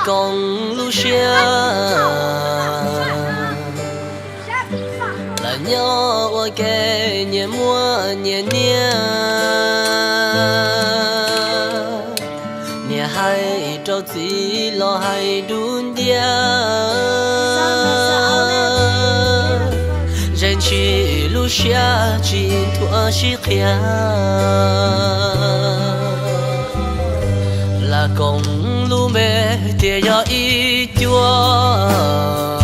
Koom lub siab, lawv nyob ua ke nyias muaj nyias niaj. Niam hais rau txiv los hais dub nciab, zeem tsis lub siab tsis nthuav sib qhia. Lam koom lub npe tias yog ib cuab.